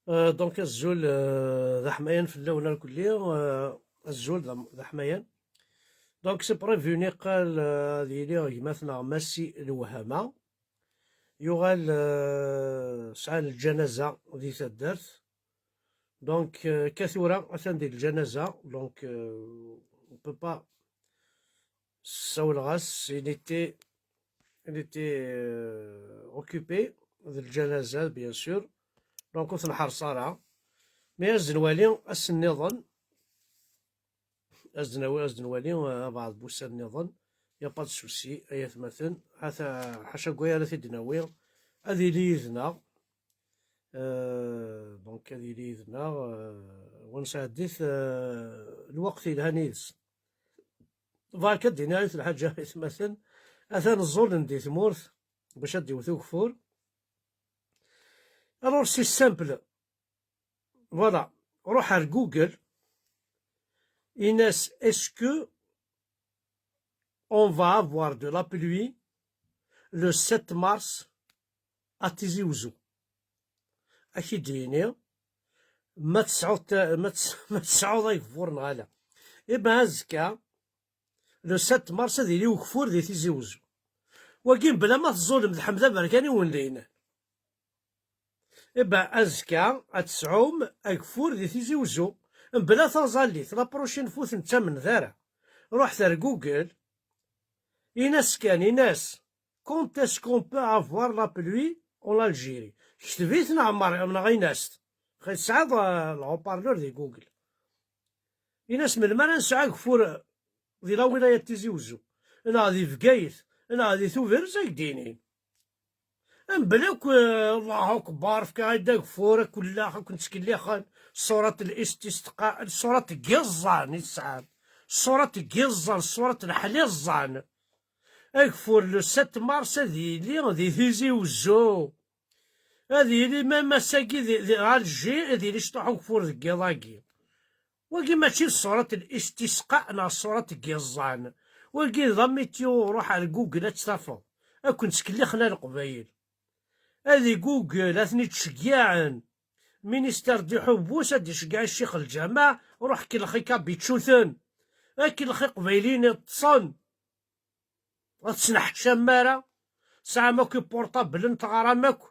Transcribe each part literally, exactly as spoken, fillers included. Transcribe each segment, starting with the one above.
Euh, donc, azul, euh, d aḥmayan fell-awen irkelli, euh, azul d am-, d aḥmayan. Donc, c'est prévu, niqal, euh, ad yili gma-tneɣ Massi Lewhama. Yuɣal, euh, sɛan lǧanaza di taddart. Donc, euh, akka tura, atan di lǧanaza. Donc, euh, on peut pas, ssawleɣ-as, il était, il était, euh, occupé d lǧanaza, bien sûr. Donc, ur t-nḥerreṣ ara. Mais ad d-nwali ass nniḍen. Ad d-nawi, ad d-nwali, euh, abeɛḍ n wussan nniḍen. Y a pas de souci, ay atmaten. Ata, ḥaca n waya ara t-id-nawi. Ad yili yid-neɣ. Euh, donc, ad yili yid-neɣ, euh, wa nesɛeddi-t, euh, lweqt yelhan yid-s. Barka ad d-iniɣ yiwet lḥaǧa, ay atmaten. Atan ẓẓulen di tmurt bac ad d-iwet ugeffur. Alors, c'est simple. Voilà. Ruḥ ar Google. Ines, est-ce que on va avoir de la pluie le sept mars à Tizi Ouzou? Ad k-id-yini ma tesɛuḍ ta-, ma tes-, ma tesɛuḍ ageffur neɣ ala. Iban azekka, le sept mars, ad yili ugeffur di Tizi Ouzou. Wagi, mebla ma teẓẓulem d Ḥmed Aberkan i wen-d-yennan. Iban azekka ad tesɛum ageffur di Tizi Ouzou. Mebla taẓallit, la prochaine fois ur ten-ttamnet ara. Ruḥet ar Google, in-as kan, in-as, quand est-ce qu'on peut avoir la pluie en Algérie? Kteb-it neɣ mer-, neɣ in-as-t. Xi tesɛiḍ, euh, le haut-parleur di Google. In-as melmi ara nesɛu ageffur, euh, di la wilaya n Tizi Ouzou, neɣ di Bgayet, neɣ di Tubiret, ad k-d-inin. Mebla akk, euh, Allahu akbar, fkiɣ-ak-d ageffur, ad k-llax, ad ken-ttkellixen, ṣṣurat n listisqa, ṣṣurat n yiẓẓan i tesɛam, ṣṣurat n yiẓẓan, ṣṣurat n ḥliẓẓan. Ageffur le sept mars ad yili di Tizi Ouzou. Ad yili même ass-agi di, di Alger, ad yili cṭuḥ ugeffur deg yiḍ-agi. Wagi mačči d ṣṣurat n listisqa neɣ ṣṣurat n yiẓẓan. Wagi d amityu, ruḥ ar Google ad tt-tafeḍ. Ad ken-ttkellixen a Leqbayel. Ad i Google, ad ten-id-ceggɛen. Ministère du Ḥubus ad d-iceggeɛ Ccix Lǧameɛ, ruḥ kellex i kabičuten. Ad kellex Iqbayliyen iṭṭsen. Ur tettneḥcam ara. Tesɛam akk iportablen, teɣram akk.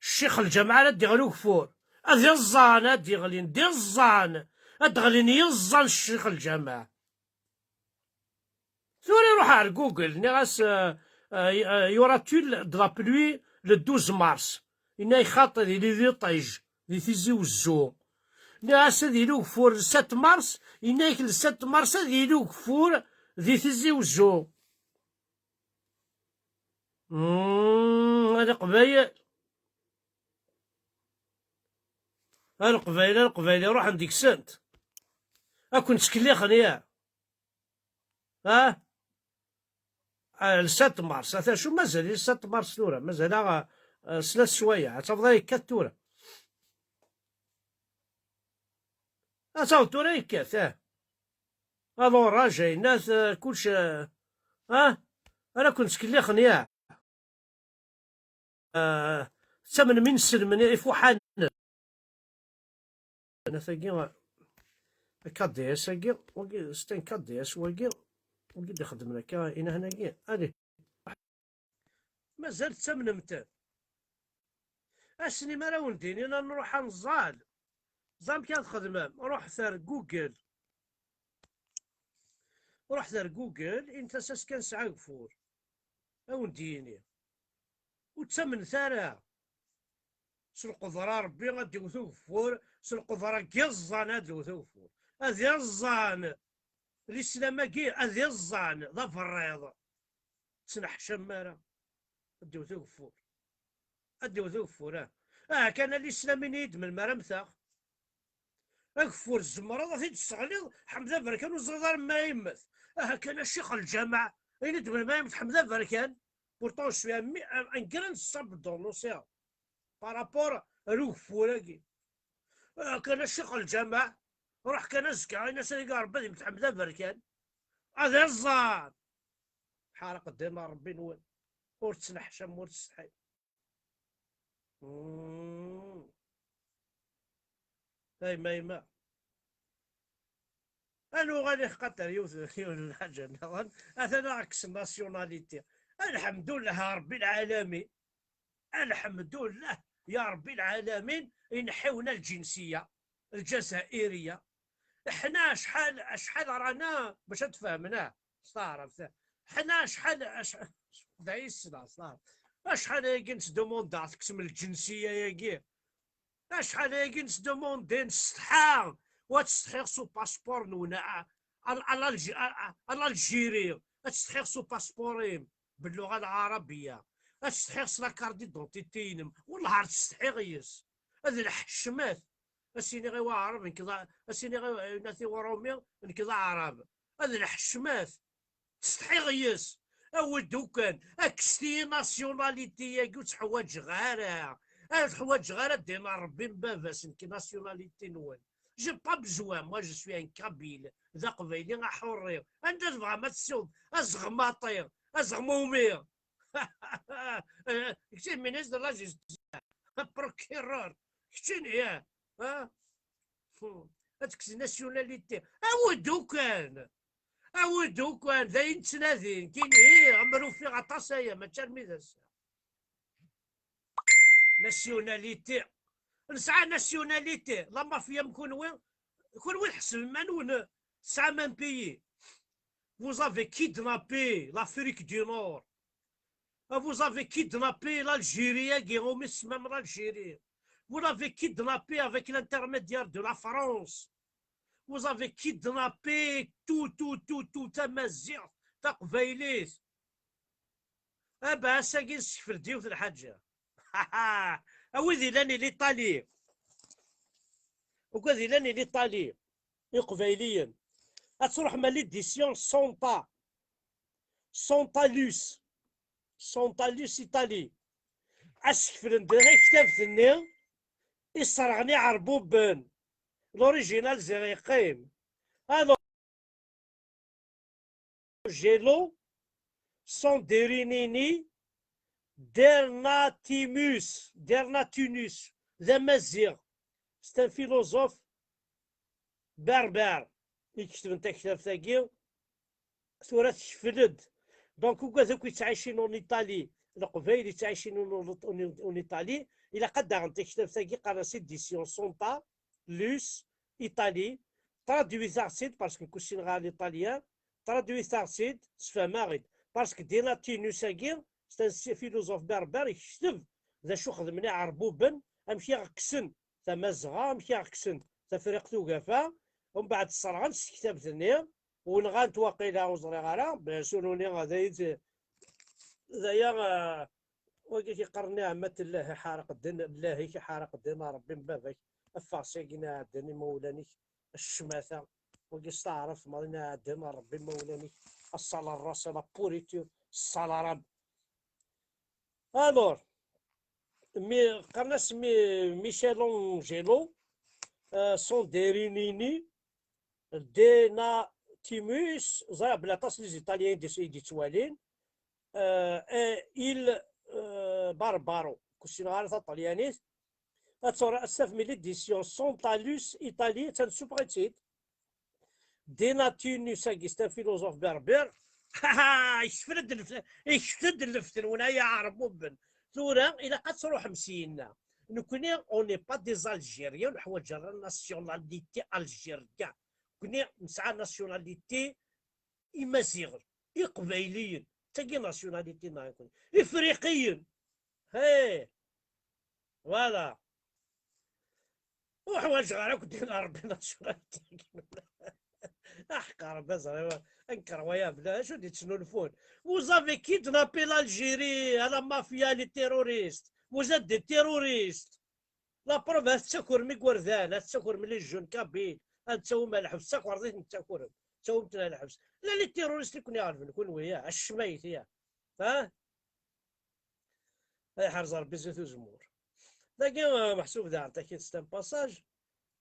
Ccix Lǧameɛ ara d-iɣli ugeffur. Ad iẓẓan, ad d-iɣlin d iẓẓan. Ad d-ɣlin yiẓẓan Ccix Lǧameɛ. Tura iruḥ ar Google, nniɣ-as, euh, euh, y aura-t-il de la pluie le douze mars? Yenna-ak xaṭi, ad yili d iṭij di Tizi Wezzu. Nniɣ-as ad yili ugeffur le sept mars, yenna-ak le sept mars ad yili ugeffur di Tizi Wezzu. Mm, a Leqbayel. A Leqbayel, a Leqbayel, ruḥen deg-sent. Ad ken-ttkellixen, ya. Ha? Ah, le sept mars. Ata acu mazal le sept mars tura? Mazal-aɣ, ah, snat sswayeɛ. Ad tafeḍ ad yekkat tura. Ad tafeḍ tura yekkat, ah. Aḍurraj, ayennat, ah, kullec, ah, ah? Ara ken-ttkellixen, ya. Ah, tettamnem inselmen ifuḥanen. Tagi, K D S-agi, wagi, c'est un K D S wagi, wagi d-ixeddmen akka, inahen-agi. Allez. Mazal tettamnem-ten? Ass-nni mi ara wen-d-inin ad nruḥ ad nẓal, ẓer amek ad txedmem. Ruḥet ar Google. Ruḥet ar Google, init-as ass kan sɛiɣ ageffur. Ad wen-d-yini. Ur ttamnet ara. S lqedra n Rebbi ad d-iwet ugeffur, s lqedra n yiẓẓan ad d-iwet ugeffur. Ad iẓẓan. Lislam-agi ad iẓẓan, d aberriḍ. Ttneḥcam ara. Ad d-iwet ugeffur. Ad d-iwet ugeffur, ah. Aha kan a Lislam, ini-yi-d melmi ara mmteɣ. Ageffur tzemreḍ ad t-id-tesseɣliḍ, Ḥmed Aberkan ur teẓriḍ ara ma yemmet. Aha kan a Ccix Lǧameɛ, ini-d melmi ara yemmet Ḥmed Aberkan. Pourtant, je suis un mi-, un, un grain de sable dans l'océan. Par rapport ar ugeffur-agi. Aha kan a Ccix Lǧameɛ, ruḥ kan azekka, ini-as ad igi Rebbi ad yemmet Ḥmed Aberkan. Ad iẓẓan! Ḥareq ddin n Rebbi-nwen. Ur tettneḥcam, ur tsetḥim. Mm. Ay ma, ay ma. Ad nuɣal ixqater yiwet, yiwet n lḥaǧa nniḍen. Atan ad kksen nationalité. Alḥemdullah a Ṛebbi lɛalamin. Alḥemdullah ya Ṛebbi lɛalamin, inḥiwna lǧinsiya lǧazairiya. Ḥna acḥal, acḥal rana, bac ad tfehmen, ah, s taɛrabt. Ḥna acḥal, acḥal, da yessneɣ s taɛrabt. Acḥal ayagi nettdemunda ad tekksem lǧensiya-yagi. Acḥal ayagi nettdemunda, nsetḥa, wa tsetḥiḍ s upaspuṛ-nwen, a, a, a l'Algérie, ad tsetḥiḍ s upaspuṛ-im, belluɣa lɛarabiya, ad tsetḥiḍ s la carte d'identité-inem, wellah ar tsetḥiḍ yes. Ad lḥecmat. Ad s-iniɣ i waɛrab, nekk d a-, ad s-iniɣ i, i nati uṛumi, nekk d aɛrab. Ad lḥecmat. Ttsetḥiɣ yes. Awi-d ukan, kkset-iyi nationalité-agi, ur tt-ḥwaǧeɣ ara. Ur tt-ḥwaǧeɣ ara, ddin n Ṛebbi n baba-s, nekk nationalité-nwen. J'ai pas besoin, moi je suis un kabyle, d aqbayli aḥurri. Anda tebɣam ad tessiwḍem? Azeɣmaṭi, azeɣmumi. Kečč i ministre de la justice, procureur, keččini, ah, ah. Ad tekkes nationalité. Awi-d ukan. Awi-d ukan, d ayen ttnadin. Kini, ih, am rufiɣ aṭas aya, mačči armi d ass-a. Nationalité. Nesɛa nationalité. La mafia m kunwi. Kunwi tḥesbem anwen tesɛam un pays. Vous avez kidnappé l'Afrique du Nord. Vous avez kidnappé l'Algérie, agi umi tsemmamt l'Algérie. Vous l'avez kidnappé avec l'intermédiaire de la France. Vous avez kidnappé tout, tout, tout, tout, tamaziɣt, taqbaylit. Aba, ass-agi nessekfel-d yiwet n lḥaǧa. A wid yellan i l'Italie. Ugad yellan i l'Italie. Iqbayliyen. Ad truḥem à l'édition Santa. Santa Luz. Santa Luz Italie. Ad sekflen-d taktabt-nni, iṣerɣen iɛerbuben. L'original ziɣ yeqqim. Alors, Gelo, Sanderini, Dernatimus, Dernatunus, d amaziɣ. C'est un philosophe berbère i iketben taktabt-agi. Tura tekfel-d. Donc, ugad akk yettɛicin en Italie, Leqbayel yettɛicin en, en, en Italie, ilaq ad d-aɣen taktabt-agi, qqaren-as édition Santa Luz Italie, traduit-aɣ-tt-id, parce que nekk ur ssineɣ ara l'italien, traduit-aɣ-tt-id, sefhem-aɣ-id, parce que Dinatinus-agi, c'est un philosophe berbère, yekteb d acu xedmen iɛerbuben, amek i ɣ-kksen Tamazɣa, amek i ɣ-kksen Tafriqt Ugafa, umbeɛd sserɣen s tektabt-nni, u nɣan-t waqila, ur ẓriɣ ara, bien sûr, uni d aya, d aya, eh, wagi i k-iqqaren: "Niɛmat llah iḥareq ddin, llah-ik iḥareq ddin a Ṛebbi n baba-k, ffeɣ syagi, niɛeddan imawlan-ik, a ccmata, wagi s taɛrabt maḍi, niɛeddan a Ṛebbi imawlan-ik, a sale race, a la pourriture, sale arabe." Alors, mi, qqaren-as Mi-, Michelangelo, euh, Sanderini, Denatimus, ẓriɣ belli aṭas n les Italiens i d-, i d-yettwalin, euh, et il, euh, Barbaro, ur ssineɣ ara taṭalyanit, ad tura, ad tafem l'édition Santa Luz Italie, attan tessufeɣ-itt-id. Denatinus-agi, c'est un philosophe berbère. Ikfel-d lef-, ikfel-d leftenwen ay iɛerbuben. Tura, ilaq ad truḥem syenna. Nekni, on n'est pas des Algériens, ur neḥwaǧ ara nationalité algérienne. Nekni nesɛa nationalité imaziɣen, iqbayliyen. D tagi nationalité-nneɣ nekni. Ifriqiyen. Hey! Voilà. Ur ḥwaǧeɣ ara akk ddin n Ṛebbi nationalité. Aḥeqq Ṛebbi, ẓriɣ, anker waya, bla acu d-yettnulfun. Vous avez kidnappé l'Algérie, à la mafia, les terroristes. Vous êtes des terroristes. La preuve, ad tettakrem igerdan, ad tettakrem les jeunes kabyles, ad ttawim ar lḥebs, d takerḍit n tettakrem, ttawim-ten ar lḥebs. La les terroristes i ken-iɣelben, kunwi, ya, a ccmayt, ya. Ha? Ay ḥerz Ṛebbi zdat uzemmur. Dagi, eh, meḥsub daɣen takit, c'est un passage.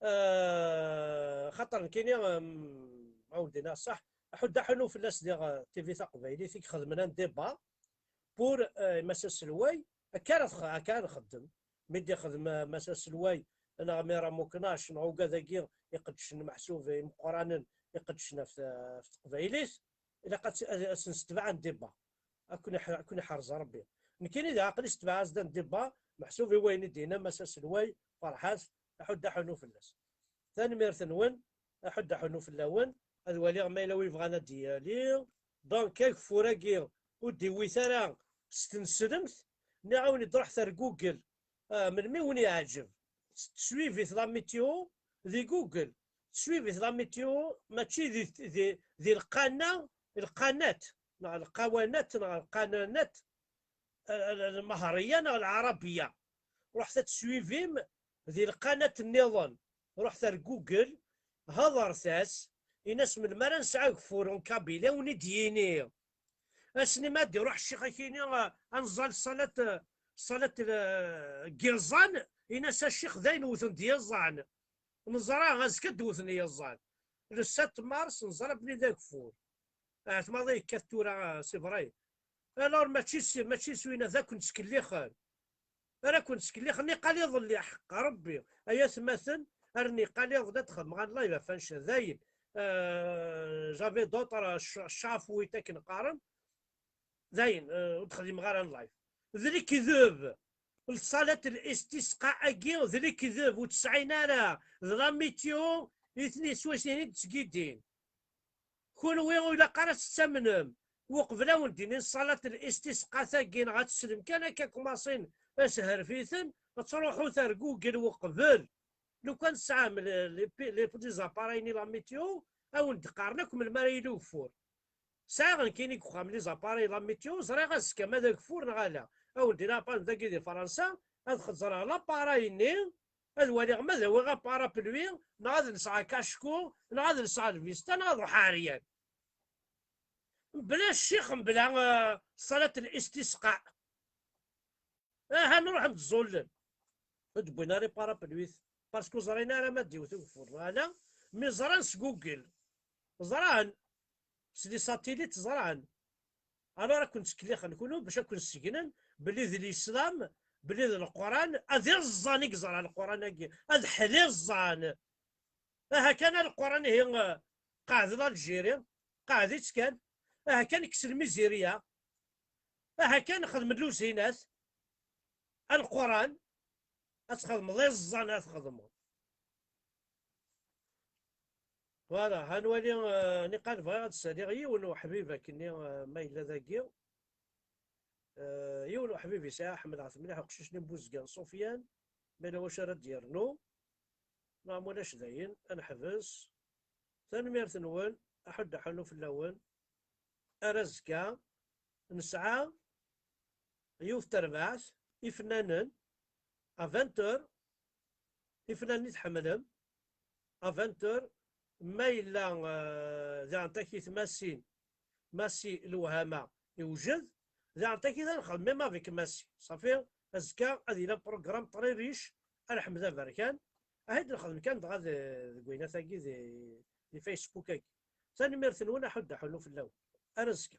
Eh, xaṭer nekkini, em, ɛawden-aɣ ṣṣeḥ. Aḥuddu aḥunu fell-as diɣ, eh, T V taqbaylit i ixedmen un débat pour, eh, Mass Aselway. Akka ara tx-, akka ara nxeddem. Mi d-ixdem, eh, Mass Aselway, neɣ Mira Muknac, neɣ ugad-agi iqeddcen meḥsub imeqqranen iqeddcen ɣef, ɣef teqbaylit, ilaq ad, ad, ad sen-setbeɛ débat. Ad ken-iḥ-, ad ken-iḥrez Rebbi. Nekkini d aql-i setbeɛ-as-d débat, meḥsub i wayen i d-yenna Mass Aselway, ferḥat, aḥuddu aḥunnu fell-as. Tanemmirt-nwen, aḥuddu aḥunnu fell-awen, ad waliɣ ma yella wi yebɣan ad d-yali. Donc, ageffur-agi ur d-iwwit ara s tneslemt, nniɣ-awen-id ruḥet ar Google, ah, melmi wen-iɛǧeb. Teswivit la météo di Google, teswivit la météo, mačči di, di, di lqana, lqanat, neɣ lqawanat, neɣ lqananat, eh, lmehriya neɣ lɛarabiya. Ruḥet ad teswivim di lqanat nniḍen. Ruḥet ar Google, hedret-as, in-as melmi ara nesɛu ageffur en kabili, ad wen-id-yini. Ass-nni ma ad d-iruḥ ccix akini, ah, ad nẓal ṣṣalat, ah, ṣṣalat, ah, n yiẓẓan, in-as a ccix dayen wten-d yiẓẓan. Neẓra azekka ad d-wten yiẓẓan. Le sept mars neẓra belli d ageffur. Ahat maḍi yekkat tura, ah, c'est vrai. Alors mačči s, mačči s winna d akken ttkellixen. Ara ken-ttkellixen, niqal iḍelli, ḥeqq Rebbi, ay atmaten, ar niqal iḍelli ad xedmeɣ un live ɣef annect-a. Dayen, euh, j'avais d'autres, euh, ch-, chafouit akken qqaren. Dayen, euh, ur d-xdimeɣ ara un live. D lekdeb. Lṣalat listisqa-agi d lekdeb, ur tesɛin ara d la météo i ten-, s wayen i d-ttgiddin. Kunwi ur ilaq ara ad tettamnem. Uqbel ad wen-d-inin ṣṣalat listisqa-tagi, neɣ ad teslem kan akka kumaṣin asherf-iten, ad truḥut ar Google uqbel. Lukan tesɛam les, les, les appareils-nni la météo, ad wen-d-qqaren akk melmi ara yili ugeffur. Sɛiɣ nekkini deg uxxam les appareils la météo, ẓriɣ azekka ma d ageffur neɣ ala. Ad wen-d-inin appareil dagi di Fransa, ad xeẓreɣ l'appareil-nni, ad waliɣ ma ad awiɣ aparapluie, neɣ ad lseɣ akacku, neɣ ad lseɣ lvista, neɣ ad ruḥeɣ ɛeryan. Mebla ccix, mebla, eh, ṣṣalat listisqa. Aha, nruḥ ad ẓẓullen. Ur d-wwin ara iparapluit, parce que ur ẓrin ara ma d-iwet ugeffur neɣ ala, mi ẓran s Google. Ẓran. S les satellites ẓran. Alors ad ken-ttkellixen kunwi bac ad ken-ssegnen belli d l'islam, belli d Leqran, ad iẓẓan i yeẓra Leqran-agi, ad ḥliẓẓan. Aha kan a Leqran ihi, eh, qeɛd l'Algérie, qeɛd-itt kan. Aha kan kkes lmizirya. Aha kan xedm luzinat. A Leqran, ad txedmeḍ iẓẓan ad txedmeḍ. Voilà, ha nwali, eh, niqal bɣiɣ ad d-saliɣ yiwen uḥbib akkenni, eh, ma yella dagi. Eh, yiwen uḥbib yesɛa, ḥemmleɣ-t mliḥ, uqcic-nni n Buzgan, Sufyan, ma yella wacu ara d-yernu. Neɣ ma ulac dayen, ad neḥbes. Tanemmirt-nwen, aḥuddu aḥunnu fell-awen. Ar azekka, nesɛa yiwet terbaɛt, ifennanen, à vingt heures, ifennanen i tḥemmlem, à vingt heures, ma yella, eh, daɣen takit Massi, Massi Lewhama iwjed, daɣen takit ad nexdem même avec Massi. Ṣafi, azekka ad yili programme très riche, a Lḥmed Aberkan, ad nexdem kan dɣa d-, deg wayen-agi di, di Facebook-agi. Tanemmirt-nwen, aḥuddu aḥunnu fell-awen. Ar azekka.